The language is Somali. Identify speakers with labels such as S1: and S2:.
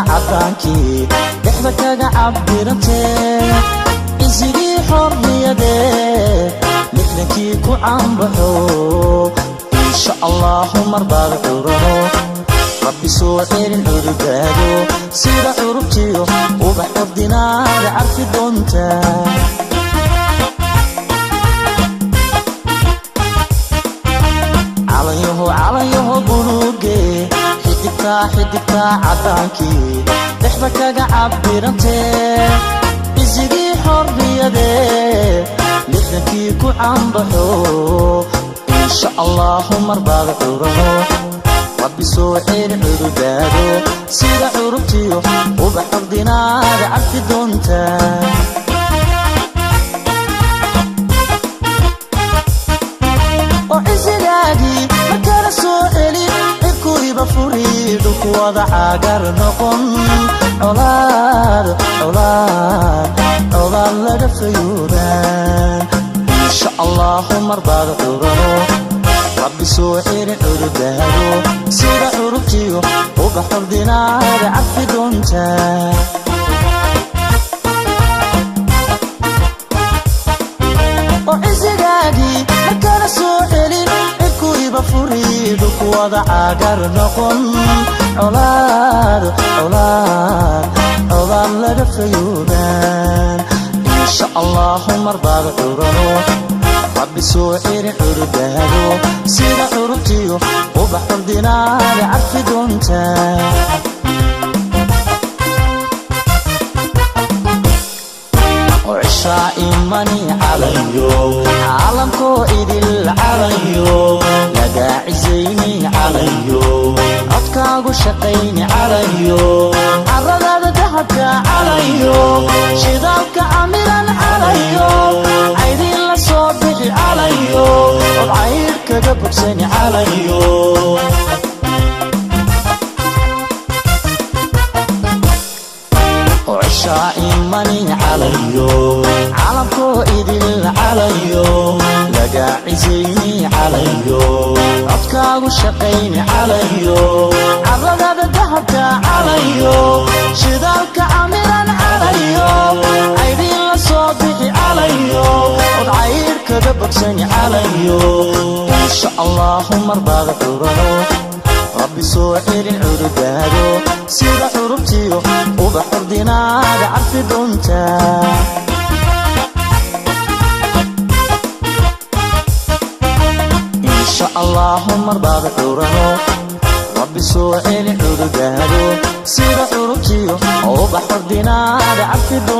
S1: Caddaankii dhexda kaga cabirantee, isigii xorriyadee 60kii ku caanbaxo. Insha Allahu marbaad curano, Rabbi soo celin cududaado, sida curubtiyo ubax ordinaada carfi doonta. Calanyaho, calanyaho buluuge, xidigtaa, xidigtaa caddaankii dhexda kaga cabirantee, isigii xorriyadee 60kii ku caanbaxo. Insha Allahu marbaad curano, Rabbi soo celin cududaado, sida curubtiyo ubax ordinaada carfi doonta. Oo cisigaagii markala soo celi, cirkuiba furi, dhulku wada caagar noqon, colaad, colaad, colaad laga fayoobaan. Insha Allahu marbaad curano, Rabbi soo celin cududaado, sida curubtiyo ubax ordinaada carfi doonta. Oo cisigaagii markala soo celin, cirkuiba furi, dhulku wada caagar noqon, colaad, colaad, colaad laga fayoobaan. Insha Allahu marbaad curano, Rabbi soo celin cududaado, sida curubtiyo ubax ordinaada carfi doonta. Cishaa imani calayo, caalamkoo idil calayo, lagaa cisayni calayo, codkaagu shaqayni calayo, caradaada dahabka calayo, shidaalka camiran calayo, caydin la soo bixi calayo, od cayr kaga bogsani calayo. Cishaa imani calayo, caalamkoo idil calayo, lagaa cisayni calayo, codkaagu shaqayni calayo, caradaada dahabka calayo, shidaalka camiran calayo, caydin la soo bixi calayo, od cayr kaga bogsani calayo. Insha Allahu marbaad curano, Rabbi soo celin cududaado, sida curubtiyo ubax ordinaada carfi doonta. Insha Allahu marbaad curano, Rabbi soo celin cududaado, sida curubtiyo ubax ordinaada carfi doonta.